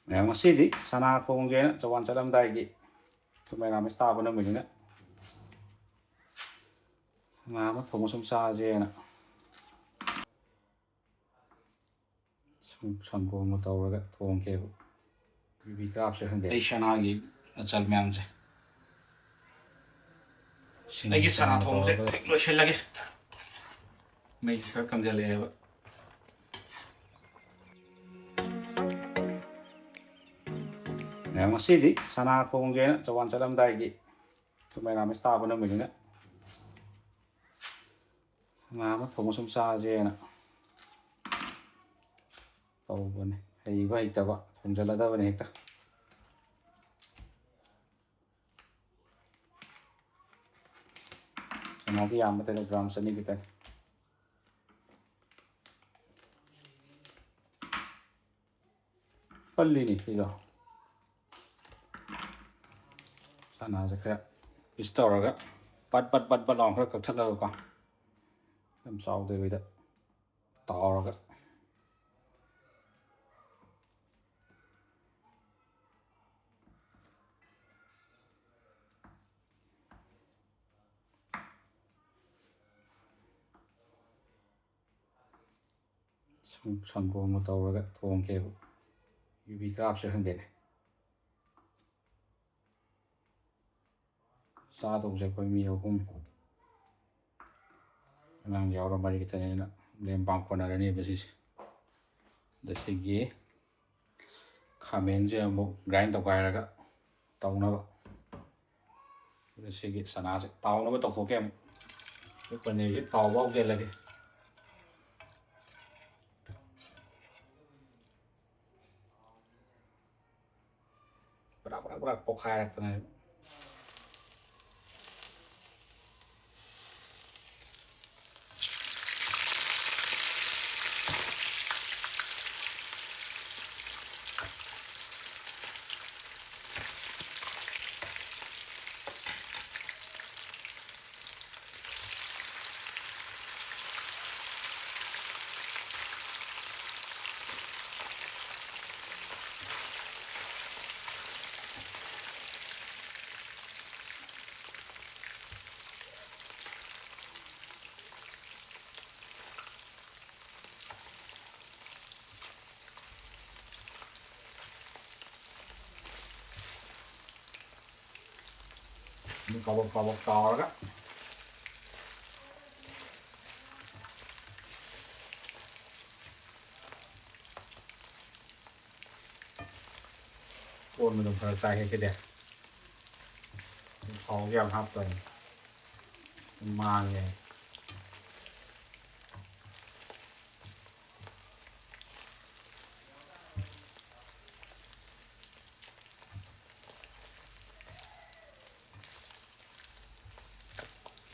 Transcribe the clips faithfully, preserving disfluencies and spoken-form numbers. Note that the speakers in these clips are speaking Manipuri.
ꯃꯌꯥꯝ, ꯉꯁꯤꯗꯤ ꯁꯅꯥ ꯊꯣꯡꯁꯦꯅ ꯆꯧꯋꯥꯟ ꯆꯠꯂꯝꯗꯥꯏꯒꯤ ꯃꯦꯔꯥꯃꯦꯁ ꯇꯥꯕ ꯅꯨꯃꯤꯠꯅꯤꯅ ꯁꯅꯥ ꯑꯃ ꯊꯣꯡꯉ ꯁꯨꯝ ꯆꯥꯁꯦꯅ ꯁꯨꯝ ꯁꯪꯒꯣꯝꯒ ꯇꯧꯔꯒ ꯊꯣꯡꯒꯦꯕ꯫ ꯌꯨꯕꯤ ꯈꯔ ꯍꯥꯞꯁꯤꯔ ꯈꯪꯗꯦ꯫ ꯑꯩ ꯁꯅꯥꯒꯤ ꯃꯆꯜ ꯃꯌꯥꯝꯁꯦ ꯁꯤꯡ ꯑꯩꯒꯤ ꯁꯅꯥ ꯆꯪꯅ ꯊꯣꯡꯕꯁꯦ ꯇꯧꯔꯒ ꯍꯦꯛ ꯂꯣꯏꯁꯤꯜꯂꯒꯦ꯫ ꯃꯩ ꯈꯔ ꯀꯪꯁꯤꯜꯂꯛꯑꯦꯕ꯫ ꯃꯌꯥꯝ, ꯉꯁꯤꯗꯤ ꯁꯅꯥ ꯊꯣꯡꯁꯦꯅ ꯆꯧꯋꯥꯟ ꯆꯠꯂꯝꯗꯥꯏꯒꯤ ꯃꯦꯔꯥꯃꯦꯁ ꯇꯥꯕ ꯅꯨꯃꯤꯠꯅꯤꯅ ꯁꯅꯥ ꯑꯃ ꯊꯣꯡꯉ ꯁꯨꯝ ꯆꯥꯁꯦꯅ ꯇꯧꯕꯅꯦ꯫ ꯍꯩꯕ ꯍꯩꯇꯕ ꯊꯣꯡꯖꯜꯂꯗꯕꯅꯦ ꯍꯦꯛꯇ꯫ ꯁꯅꯥꯗꯤ ꯌꯥꯝꯕ ꯅꯠꯇꯦꯗ, ꯒ꯭ꯔꯥꯝ ꯆꯅꯤ ꯈꯛꯇꯅꯤ꯫ ꯀꯜꯂꯤꯅꯦ ꯁꯤꯗꯣ꯫ ꯁꯅꯥꯁꯦ ꯈꯔ ꯄꯤꯁ ꯇꯧꯔꯒ ꯄꯠ ꯄꯠ ꯄꯠ ꯄꯠ ꯂꯥꯎꯅ ꯈꯔ ꯀꯛꯊꯠꯂꯒꯀꯣ, ꯌꯥꯝ ꯆꯥꯎꯗꯕꯤꯗ ꯇꯥꯎꯔꯒ꯫ ꯁꯪ-, ꯁꯪꯒꯣꯝꯒ ꯇꯧꯔꯒ ꯊꯣꯡꯒꯦꯕ꯫ ꯌꯨꯕꯤ ꯈꯔ ꯍꯥꯞꯁꯤꯔ ꯈꯪꯗꯦꯅꯦ꯫ ꯆꯥꯗꯧꯁꯦ ꯑꯩꯈꯣꯏ ꯃꯤ ꯑꯍꯨꯝ, ꯑꯉꯥꯡ ꯌꯥꯎꯔ ꯃꯔꯤ ꯈꯛꯇꯅꯤꯅ ꯂꯦꯝ ꯄꯥꯝ ꯀꯣꯟꯅꯔꯅꯦꯕ ꯁꯤꯁꯦ꯫ ꯑꯗ ꯁꯤꯒꯤ ꯈꯥꯃꯦꯟꯁꯦ ꯑꯃꯨꯛ ꯒ꯭ꯔꯥꯏꯟ ꯇꯧꯈꯥꯏꯔꯒ ꯇꯧꯅꯕ꯫ ꯑꯗ ꯁꯤꯒꯤ ꯆꯅꯥꯁꯦ ꯇꯥꯎꯅꯕ ꯇꯧꯊꯣꯛꯀꯦ ꯑꯃꯨꯛ꯫ ꯄꯅꯤꯔꯁꯦ ꯇꯥꯎꯕ ꯍꯧꯖꯤꯜꯂꯒꯦ꯫ ꯕ꯭ꯔꯥꯛ ꯕ꯭ꯔꯥꯛ ꯕ꯭ꯔꯥꯛ ꯄꯣꯛꯈꯥꯏꯔꯛꯇꯅ꯫ ꯑꯗꯨꯝ ꯀꯥꯕꯛ ꯀꯥꯕꯛ ꯇꯥꯎꯔꯒ꯫ ꯀꯣꯟꯕ ꯑꯗꯨꯝ ꯐꯔꯛ ꯇꯥꯏꯍꯦ ꯁꯤꯗꯤ꯫ ꯊꯥꯎꯁꯦ ꯌꯥꯝ ꯍꯥꯞꯇꯕꯅꯤ꯫ ꯃꯥꯡꯉꯦ꯫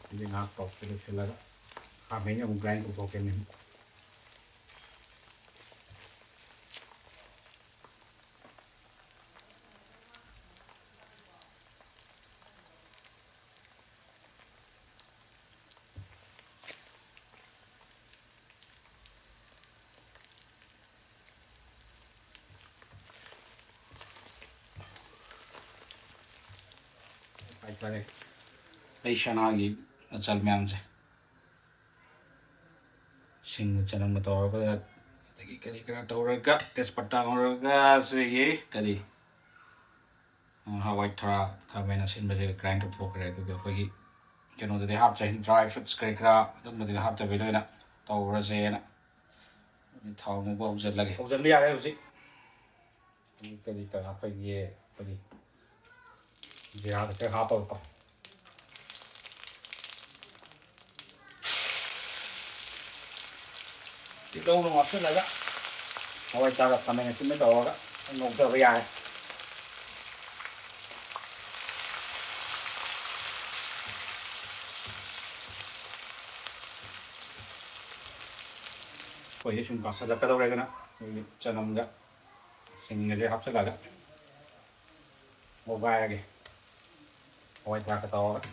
ꯁꯤꯗꯤ ꯉꯥꯏꯍꯥꯛ ꯇꯧꯁꯤꯜꯂꯒ ꯈꯥꯃꯦꯟ ꯑꯃꯨꯛ grind ꯇꯧꯊꯣꯛꯀꯅꯤ꯫ ꯍꯥꯏꯇꯥꯔꯦ꯫ ꯑꯩ ꯁꯅꯥꯒꯤ ꯃꯆꯜ ꯃꯌꯥꯝꯁꯦ꯫ ꯁꯤꯡꯒ ꯆꯅꯝꯒ ꯇꯧꯔꯒ, ꯑꯗꯒꯤ ꯀꯔꯤ ꯀꯔꯥ ꯇꯧꯔꯒ, ꯇꯦꯖꯄꯇꯥ ꯉꯧꯔꯒ, ꯁꯤꯒꯤ ꯀꯔꯤ, ꯎꯝ, ꯍꯋꯥꯏ ꯊꯔꯥꯛ, ꯈꯥꯃꯦꯟ ꯑꯁꯤꯟꯕꯁꯦ grind ꯇꯧꯊꯣꯛꯈ꯭ꯔꯦ꯫ ꯑꯗꯨꯒ ꯑꯩꯈꯣꯏꯒꯤ ꯀꯩꯅꯣꯗꯗꯤ ꯍꯥꯞꯇ꯭ꯔꯦ, dry fruits ꯀꯔꯤ ꯀꯔꯥ ꯑꯗꯨꯝꯕꯗꯨꯗꯤ ꯍꯥꯞꯇꯕꯤꯗ ꯑꯣꯏꯅ ꯇꯧꯔꯁꯦꯅ꯫ ꯊꯥꯎ ꯉꯧꯕ ꯍꯧꯖꯤꯜꯂꯒꯦ꯫ ꯍꯧꯖꯤꯟꯕ ꯌꯥꯔꯦ ꯍꯧꯖꯤꯛ꯫ ꯀꯔꯤ ꯀꯔꯥ ꯑꯩꯈꯣꯏꯒꯤ, ꯑꯩꯈꯣꯏꯒꯤ ꯖꯤꯔꯥ ꯈꯤꯇꯪ ꯍꯥꯞꯄꯒꯀꯣ꯫ ꯇꯤꯜꯍꯧ ꯅꯨꯡ ꯍꯥꯞꯆꯤꯜꯂꯒ ꯍꯋꯥꯏ ꯊ꯭ꯔꯥꯛꯀ ꯈꯥꯃꯦꯟ ꯑꯁꯤꯟꯕ ꯇꯧꯔꯒ ꯉꯧꯊꯕ ꯌꯥꯔꯦ꯫ ꯑꯩꯈꯣꯏꯁꯦ ꯁꯨꯝ ꯀꯥꯁꯜꯂꯛꯀꯗꯧꯔꯦ, ꯑꯗꯨꯅ ꯑꯩꯈꯣꯏꯒꯤ ꯆꯅꯝꯒ ꯁꯤꯡꯒꯁꯦ ꯍꯥꯞꯆꯤꯜꯂꯒ ꯉꯧꯒꯥꯏꯔꯒꯦ꯫ ꯍꯋꯥꯏ ꯊ꯭ꯔꯥꯛꯀ ꯇꯧꯔꯒ꯫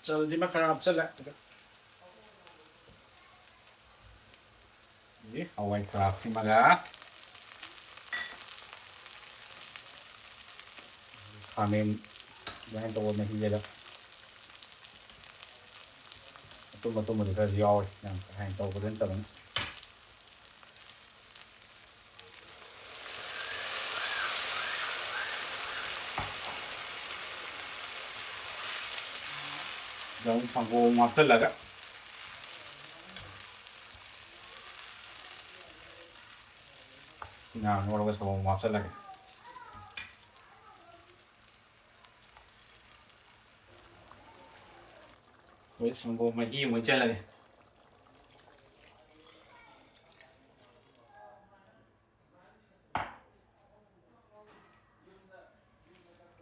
ꯆꯜꯗꯤꯃ ꯈꯔ ꯍꯥꯞꯆꯤꯜꯂꯦ꯫ ꯑꯗꯒꯤ ꯍꯋꯥꯏ ꯊ꯭ꯔꯥꯛꯁꯤꯃꯒ ꯈꯥꯃꯦꯟ grind ꯇꯧꯕ ꯃꯍꯤꯁꯤꯒ ꯇꯨꯝꯕ ꯇꯨꯝꯕꯗꯤ ꯈꯔꯁꯨ ꯌꯥꯎꯔꯤ, ꯌꯥꯝ ꯀꯥ ꯍꯦꯟꯅ ꯇꯧꯕꯗꯤ ꯅꯠꯇꯕꯅꯤ꯫ ꯁꯤꯗ ꯑꯃꯨꯛ ꯁꯪꯒꯣꯝ ꯍꯥꯞꯆꯜꯂꯒ, ꯉꯥ ꯉꯧꯔꯒ ꯁꯪꯒꯣꯝ ꯍꯥꯞꯆꯜꯂꯒꯦ꯫ ꯑꯩ ꯁꯪꯒꯣꯝ ꯃꯍꯤ ꯑꯃꯨꯛ ꯍꯩꯖꯜꯂꯒꯦ꯫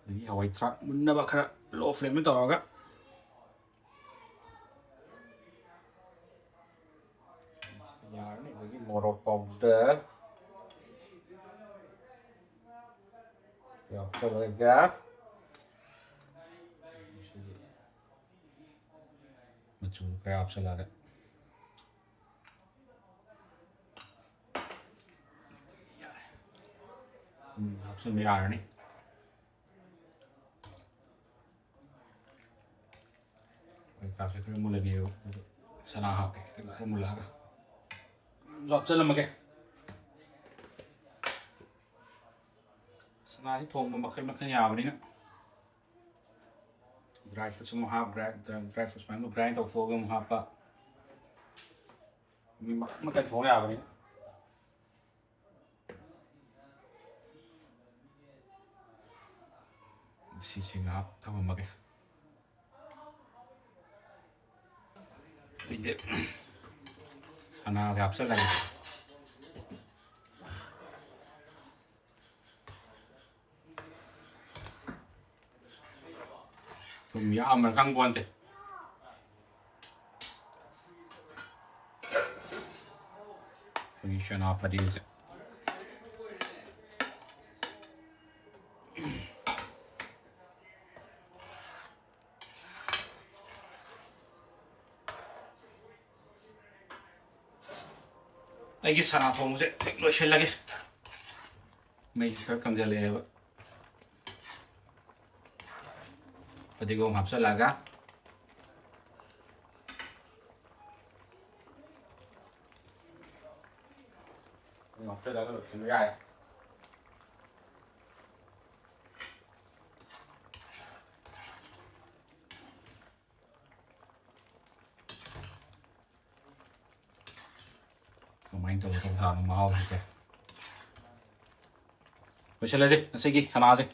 ꯑꯗꯒꯤ ꯍꯋꯥꯏ ꯊ꯭ꯔꯥꯛ ꯃꯨꯟꯅꯕ ꯈꯔ low flame ꯇ ꯇꯧꯔꯒ ꯌꯥꯔꯅꯤ꯫ ꯑꯗꯒꯤ ꯃꯣꯔꯣꯛ powder ꯌꯥꯎꯁꯜꯂꯒ, ꯃꯆꯨ ꯈꯔ ꯍꯥꯞꯆꯜꯂꯒ ꯌꯥꯔꯦ꯫ ꯎꯝ, ꯍꯥꯞꯆꯤꯟꯕ ꯌꯥꯔꯅꯤ꯫ ꯍꯋꯥꯏ ꯊ꯭ꯔꯥꯛꯁꯦ ꯈꯔ ꯃꯨꯜꯍꯟꯒꯦꯕ꯫ ꯁꯅꯥ ꯍꯥꯞꯀꯦ, ꯈꯤꯇꯪ ꯈꯔ ꯃꯨꯜꯂꯛꯑꯒ꯫ ꯍꯥꯞꯆꯜꯂꯝꯃꯒꯦ꯫ ꯁꯅꯥꯁꯤ ꯊꯣꯡꯕ ꯃꯈꯜ ꯃꯈꯜ ꯌꯥꯕꯅꯤꯅ꯫ Dry fruits ꯑꯃꯨꯛ ꯍꯥꯞ, dry, dry fruits ꯃꯌꯥꯝꯗꯣ grind ꯇꯧꯊꯣꯛꯑꯒ ꯑꯃꯨꯛ ꯍꯥꯞꯄ꯫ ꯃꯤ ꯃꯈꯜ ꯃꯈꯜ ꯊꯣꯡ ꯌꯥꯕꯅꯤꯅ꯫ ꯁꯤꯁꯤ ꯉꯥꯏꯍꯥꯛ ꯊꯝꯃꯝꯃꯒꯦ꯫ ꯑꯩꯗꯤ ꯁꯅꯥꯁꯦ ꯍꯥꯞꯆꯜꯂꯒꯦ꯫ ꯊꯨꯝ ꯌꯥꯝꯕ꯭ꯔꯥ ꯈꯪꯄꯣꯟꯇꯦ꯫ ꯑꯩꯈꯣꯏꯒꯤ ꯁꯦꯅꯥꯄꯇꯤꯁꯦ꯫ ꯑꯩꯒꯤ ꯁꯅꯥ ꯊꯣꯡꯕꯁꯦ ꯍꯦꯛ ꯂꯣꯏꯁꯤꯜꯂꯒꯦ꯫ ꯃꯩ ꯈꯔ ꯀꯪꯁꯤꯜꯂꯛꯑꯦꯕ꯫ ꯐꯗꯤꯒꯣꯝ ꯍꯥꯞꯆꯤꯜꯂꯒ ꯇꯧꯔꯒ ꯂꯣꯏꯁꯤꯟꯕ ꯌꯥꯔꯦ꯫ ꯀꯃꯥꯏꯅ ꯇꯧꯔꯒ ꯊꯣꯡ ꯊꯥꯛꯅꯣ ꯃꯍꯥꯎꯁꯤꯗꯤ꯫ ꯂꯣꯏꯁꯤꯜꯂꯁꯤ ꯉꯁꯤꯒꯤ ꯁꯅꯥꯁꯦ꯫